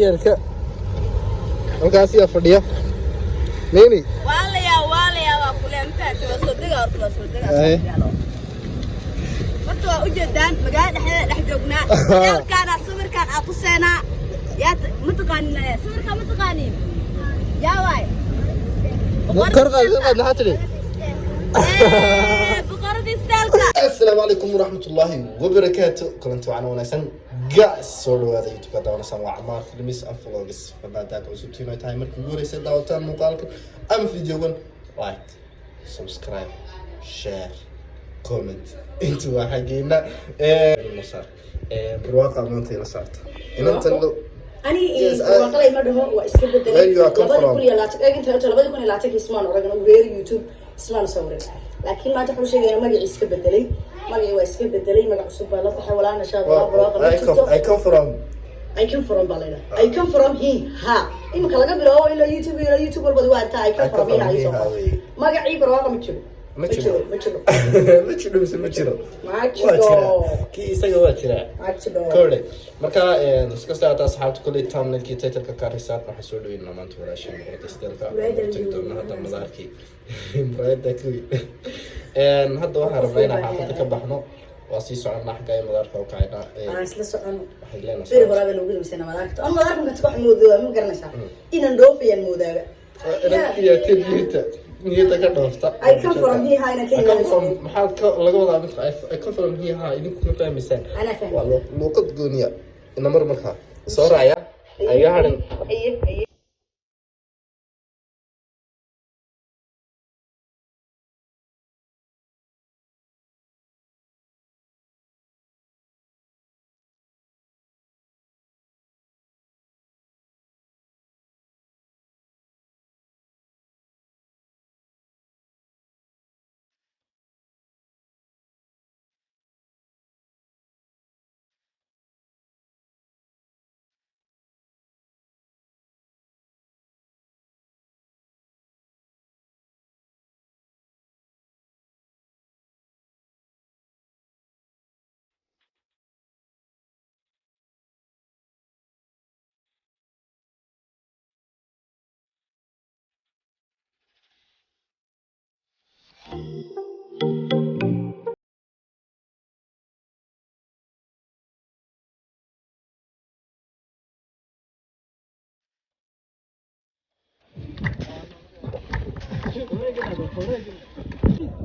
Ciyaalka halkaas yaa fadhiya nini. Waalayaa, waalayaa, waa kule mafahanti. Waa soo dega horta, waa soo dega. Horta waa ujeedaan, magaalada dhexdeeda dhex joognaa. Ciyaalkaana sawirkaan aa tuseenaa. Yaa ma taqaanin? Sawirkaan ma taqaanin? Yaa waay? Kor qaad, kor qaad. Maxaa tidhi? Boqoradii styleka. Asalaamu calaykum waraxmatullaahi wabarakaatu. Kulanti wacan wanaagsan gaas, soo dhawaada YouTube-ka daawanaysan waa Camaar Films and Vlogs. Fadlan haddaad cusubtiin ay tahay markii ugu horeysay daawataan muuqaalka ama videogan, like, subscribe, share, comment, intu waa xaggeena. Masaar barwaaqa maanta ila socota inantan. Ani Yes, waaqalay ma dhaho, waa iska bedelay. Where you are come Labadi from? 2020 eeginta horta, 2020 ismaan oran reer YouTube ismaan sawrin, laakiin maanta wuxuu sheegaya magacii iska bedelay. Magacii waa iska bedelay, magac cusub baa la baxay. Walaana shaa Allah barwaaqa ma I jirto. come, I come from I come from baa la yidhaha. I come from he ha imika laga bilaabo ilaa YouTube, ilaa YouTube walbad waa artaa I come I from come he ha from isoo he ha, qor. wey. Magacii barwaaqa ma jiro. Ma jiro. Ma jiro. Ma jiro mise ma jiro? Ma Waa jiro. jiraa, kii isaga waa jiraa. Ma jiro. Kordhe marka iskasta hataa asxaabta kolley thumbnailkii titleka ka risaan. Waxaan soo dhaweynaa maanta walaashay boqorada styleka. Tagi doonaa hadda madaarkii muraayada kuwi. Hadda waxaan rabnaa inaan xaafadda ka baxno, waa sii soconnaa xagga madaarka u kacaynaa. Aan isla socono. Waxay leenahay Beri horaa baa noogu dambeysana madaarka. An madaarka marka wax moodaa, ma garanaysaa inaan dhoofayaan moodaaba. Niyada niyada ka dhoofta. I come from here, ha, inaan ka I come imaanayso. from maxaad ka laga wadaa midka I come from here ha idinku ma fahmaysaan. Anaa fahmay. Waa luuqad gooniya inamar markaa soo raacaya ayaga hadhin. Aye, aye.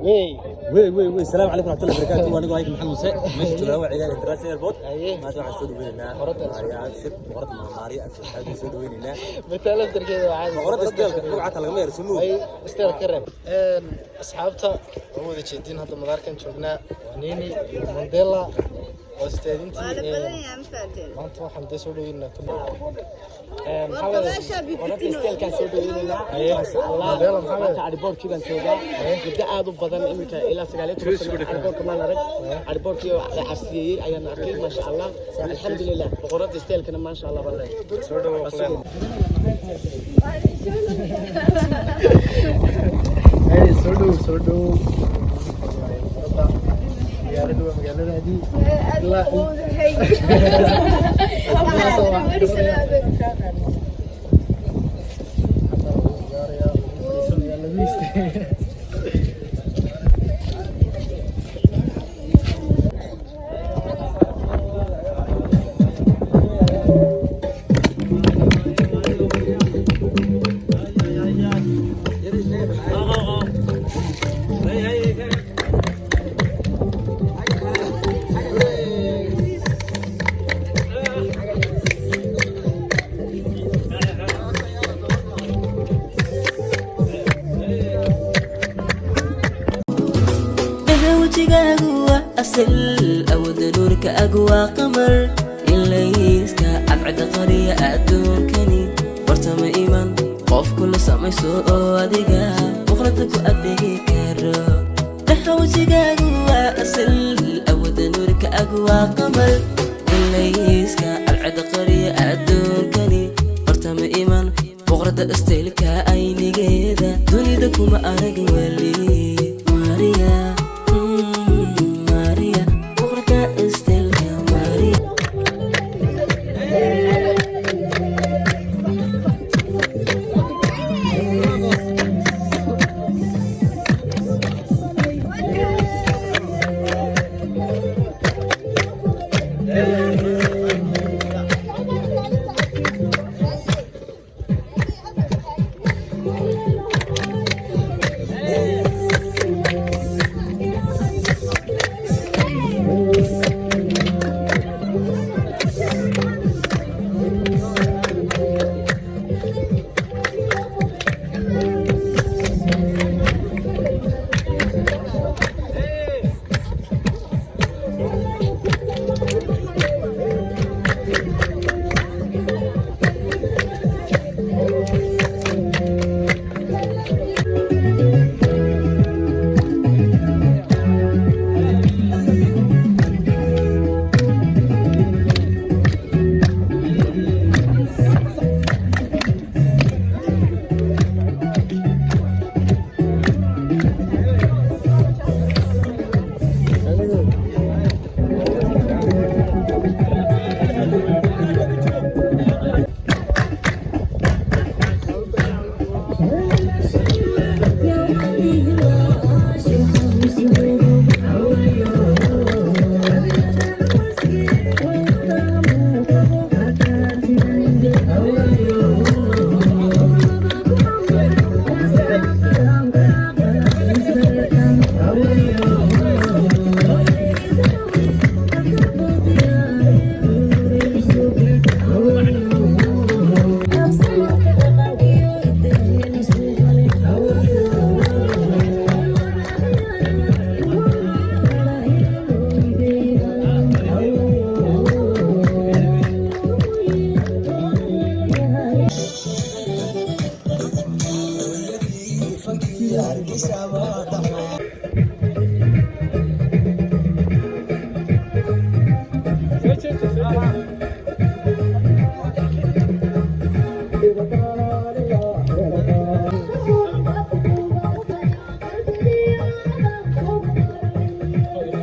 Wey wey wey, السلام عليكم ورحمه الله وبركاته. Anigu hayk Maxamed Muse, meesha joogaa waa Cigaal International Airport. Maanta waxaan soo dhaweynaynaa Maariya Abshir, boqorada Maariya Abshir aad soo dhaweynaynaa. Mataala darkeeda waa caadi. Boqorada styleka magaca lagama yaro sumuu. Ay style ka reeb. Asxaabta waa wada jeedin, hadda madaarkan joognaa, waa Nini Mandela waa istaadintii. Waa la badan yahay, ma fahanteen? Maanta waxaan dee soo dhaweynaa Warka meesha Boqorada stylkaan soo dhaweynaynaa, maasha Allah. Mandela maxaa Maanta airportkii baan joogaa muddo aad u badan, iminka ilaa 19 sano airportka maan arag. Airportkii oo la carsiyeeyey ayaan arkay, maasha Allah, alxamdulilah. Boqorada stylekana maasha Allah baan leeyahay. Soo dhawow. Hey, soo dhow, soo dhow. Magaaladu waa magaaladaadii. Ilaa ilaa soo wax hadda lagu ciyaarayaa, lagu fadhiisanayaa, lagu istaagayaa. Wejigaagu waa asal, awooda nuurka ag waa qamar, ilayska cadcada qariya adduunkani wartama iman qofku la samayso oo adiga muqrada ku adeegi karo. Dhaha wejigaagu waa asal, awooda nuurka ag waa qamar, ilayska cadcada qariya adduunkani wartama iman boqorada styleka aynigeeda dunida kuma arag weli. Maria, Maria, boqorada styleka Maria.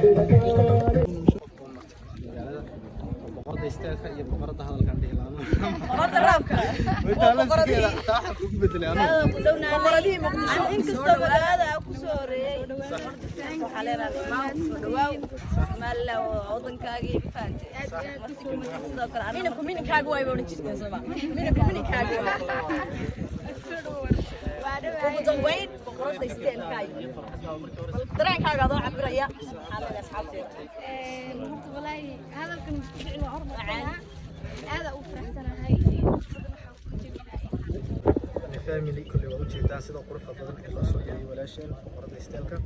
Magaalada boqorada style-ka iyo boqorada hadalkan dhihi lahaa. Boqorada raabka. Taa waxaan kugu bedelay anugu. Boqoradihii Muqdisho. Inkastoo magaalada aan ku soo horeeyay, waxaa leenahay dhammaan soo dhawaaw. Somaliland waa waddankaagii, ma fahantay? Marti kuma sidoo kale aniga. Mininku mininkaaga waay baa odhan jirteen, sooma? Mininku mininkaaga waay. Ugu dambayn, boqorada style-ka iyo dareenkaaga adoo cabiraya, maxaa leedahay asxaabteeda? Horta walaahi hadalkan isku ficil waa hormarsanaa, aada u faraxsanahay, badan waxaan ku jebinahay. Family, kulli waa ujeedaan sida quruxda badan ee loo soo geliyay walaasheen boqorada style-ka.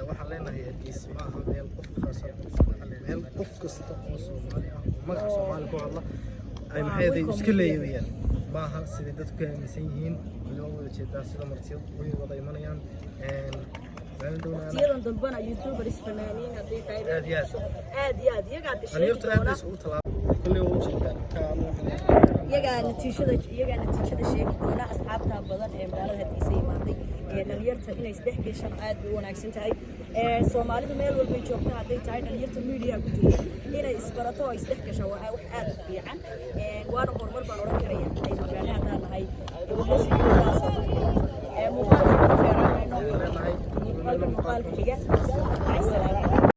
Waxaan leenahay Hargeysa ma aha meel qof khaas ah, meel qof kasta oo Soomaali ah oo magaca Soomaali ku hadla ay maxay iska leeyayaan ma aha siday dadku ka aaminsan yihiin. Kulli waa wada jeedaa sida martiyadu way wada imanayaan. Maalin dhowna Waqtiyadan dambena youtubers, fanaaniin hadday tahay, Aad iyo aad. Aad iyo aad iyagaa de sheegi Dhalinyartu aad doona. bay isugu tallaabay, kulli waa ujeedaan. Kaan waxaan leenahay Iyagaa natiijada sheegi doona. Asxaabta badan ee magaalada Hargeysa imaaday ee dhalinyarta inay isdhex gashaan aad bay u wanaagsan tahay. Ee Soomaalidu meel walbay joogta, hadday tahay dhalinyarta media ku jirta, inay isbarato oo isdhex gashaan waa wax aad u fiican. Waana horumar baan odhan karaya ay magaalo haddaan nahay Soomaaliyeed. Ee muuqaalka ku dheeraanayno leenahay muuqaalka muuqaalka xiga.